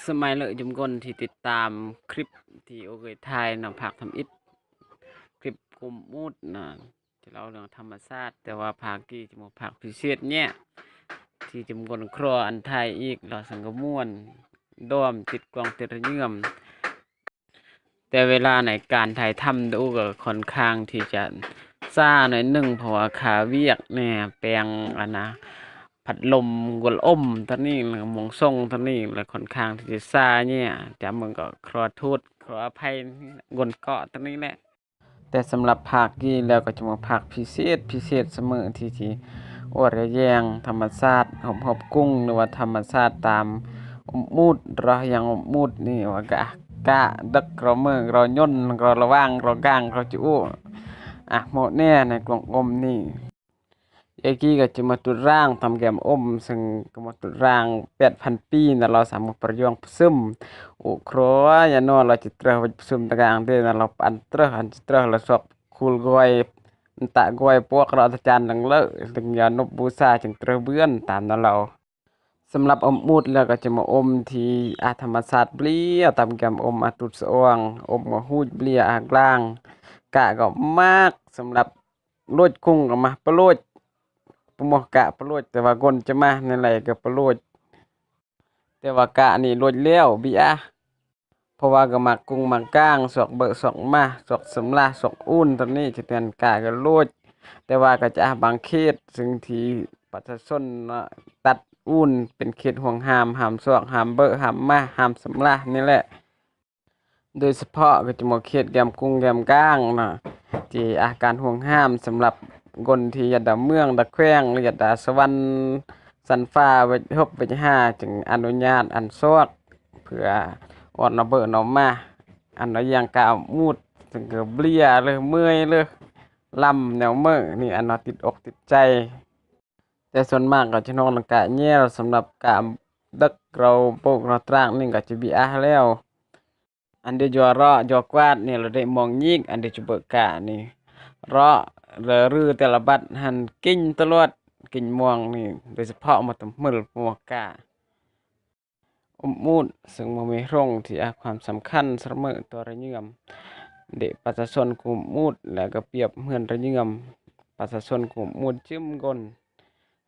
ສະໄໝເລີຍຈຸມກົນທີ່ຕິດຕາມຄລິບທີ່ໂອເກຖ່າຍນຳພາກທຳອິດ ຄລິບກຸມອູດນະ ຈະເລົ່າເລື່ອງທຳມະຊາດ, ແຕ່ວ່າພາກກີ້ຈະມາພາກພິເສດແຍະ ທີ່ຈຸມກົນຄຣອອັນຖ່າຍອີກ ລາວສັງກະມ່ວນດອມຕິດກ້ອງຕິດລະເຍືອມ. ແຕ່ເວລາໃນການຖ່າຍທຳດູກໍຄ່ອນຂ້າງທີ່ຈະຊ້າໜ້ອຍໜຶ່ງ ເພາະວ່າຄາວຽກແດ່ ແປງອັນນະ ພັດລົມກົນອົມຕົວນີ້ ແລ້ວກໍໝ່ອງສົ່ງຕົວນີ້ ແລ້ວຄ່ອນຂ້າງທີ່ຈະຊ້າແຍະ ຈາກເບິ່ງກໍຂໍໂທດຂໍອະໄພກົນເກາະຕົວນີ້ແຫຼະ. ແຕ່ສຳລັບພາກກີ້ແລ້ວກໍຈະມາພາກພິເສດ ພິເສດສະເໝີທີ່ ທີ່ອວດກະແຍງທຳມະຊາດ ຮົບຮົບກຸ້ງ ຫຼືວ່າທຳມະຊາດຕາມອົບມຸດ ເລາະຫຍັງອົບມຸດນີ້ວ່າກະ ກະ ເດິກ ເລາະເມີ ເລາະຍົນ ເລາະລະຫວ່າງ ເລາະກາງ ເລາະຈະໂອ ອະ ໂມແນ່ໃນກວງອົມນີ້. ເອກີກໍຈະມາຕຸດຮ່າງຕາມແກ້ມອົມ ເຊິ່ງກໍມາຕຸດຮ່າງແປດພັນປີນະ ລາວສາມາດປະຍອງປະຊຸມ ໂອ ຄຣວຍານອນ ລາວຈະເຕີເຮັດປະຊຸມຕະກາງເດນະ ລາວອັນເຕີ ອັນຈະເຕີ ລາວຊອກຄູລກວຍ ອັນຕະກວຍປວກ ລາວອາຈານດັງເລີ ເຊິ່ງຍານົບບູຊາຈຶ່ງເຕີເບືອນຕາມນະລາວ. ສຳລັບອົມມຸດແລ້ວກໍຈະມາອົມທີ່ອາທຳມະຊາດເບລຍ ຕາມແກ້ມອົມອາຕຸດສະອອງ ອົມມາຫູດເບລຍອາກລາງ ກະກໍມາກ ສຳລັບໂລດກຸ້ງກໍມາປະໂລດ ປະໝໍກະປະໂລດ ແຕ່ວ່າກົນຈະມາໃນໄລກໍປະໂລດ ແຕ່ວ່າກະນີ້ໂລດແລ້ວເບຍ ເພາະວ່າກໍມັກກຸ້ງມັກກ້າງ ຊອກເບີຊອກມາ ຊອກສຳລາ ຊອກອູນ ຕອນນີ້ຈະແມ່ນກະກໍໂລດ ແຕ່ວ່າກໍຈະອາບາງເຂດ ເຊິ່ງທີ່ປະຊາຊົນເນາະ ຕັດອູນເປັນເຂດຫ່ວງຫ້າມ ຫ້າມຊອກ ຫ້າມເບີ ຫ້າມມາ ຫ້າມສຳລານີ້ແຫຼະ. ໂດຍສະເພາະກໍຈະໝົດເຂດແກ້ມກຸ້ງແກ້ມກ້າງເນາະ ທີ່ອາການຫ່ວງຫ້າມສຳລັບຄົນທີ່ຢາດດາເມືອງດາແຂວງ ຫຼືຢາດດາສະຫວັນຊັ້ນຟ້າເວດຫົກເວດຫ້າ ຈຶ່ງອະນຸຍາດອັນຊອກ ເພື່ອອອດເນາະເບີເນາະມາ ອັນເນາະຢ່າງກາອອກມູດ ເຊິ່ງກໍເບລຍເລີຍ ເມື່ອຍເລີຍ ລຳແນວເມີນີ້ ອັນເນາະຕິດອົກຕິດໃຈ. ແຕ່ສ່ວນມາກກໍຈະນອນກະແຍວ ສຳລັບກາເດິກເຮົາໂປກເຮົາຕາກນີ້ກໍຈະເບຍແລ້ວ. ອັນເດຍຢໍເລາະຢໍກວາດນີ້ລະໄດ້ມອງຍິກ ອັນເດຍຈະເບີກະນີ້ເລາະລະຮື້ແຕ່ລະບັດຫັ້ນກິນຕະຫຼອດ ກິນມອງນີ້ ໂດຍສະເພາະມາຕຳເມີປວກກະ ອົບມູດ ເຊິ່ງບໍ່ມີໂຮງທີ່ອາຄວາມສຳຄັນສະເໝີຕໍ່ລະເຍືອມ ເດ ປະຊາຊົນກຸມອູດ ແລະກໍປຽບເໝືອນລະເຍືອມ ປະຊາຊົນກຸມອູດຈິ້ມກົນ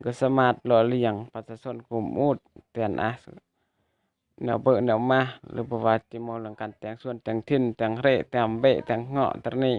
ກໍສາມາດຫຼໍ່ລ້ຽງປະຊາຊົນກຸມອູດ ແຕ່ນອາ ແນວເບີແນວມາ ຫຼືບໍ່ວ່າຈະເວົ້າເລື່ອງການແຕ່ງສວນແຕ່ງຖິ່ນ ແຕ່ງເຣ ແຕ່ງເບ ແຕ່ງເງາະ ຕະນີ້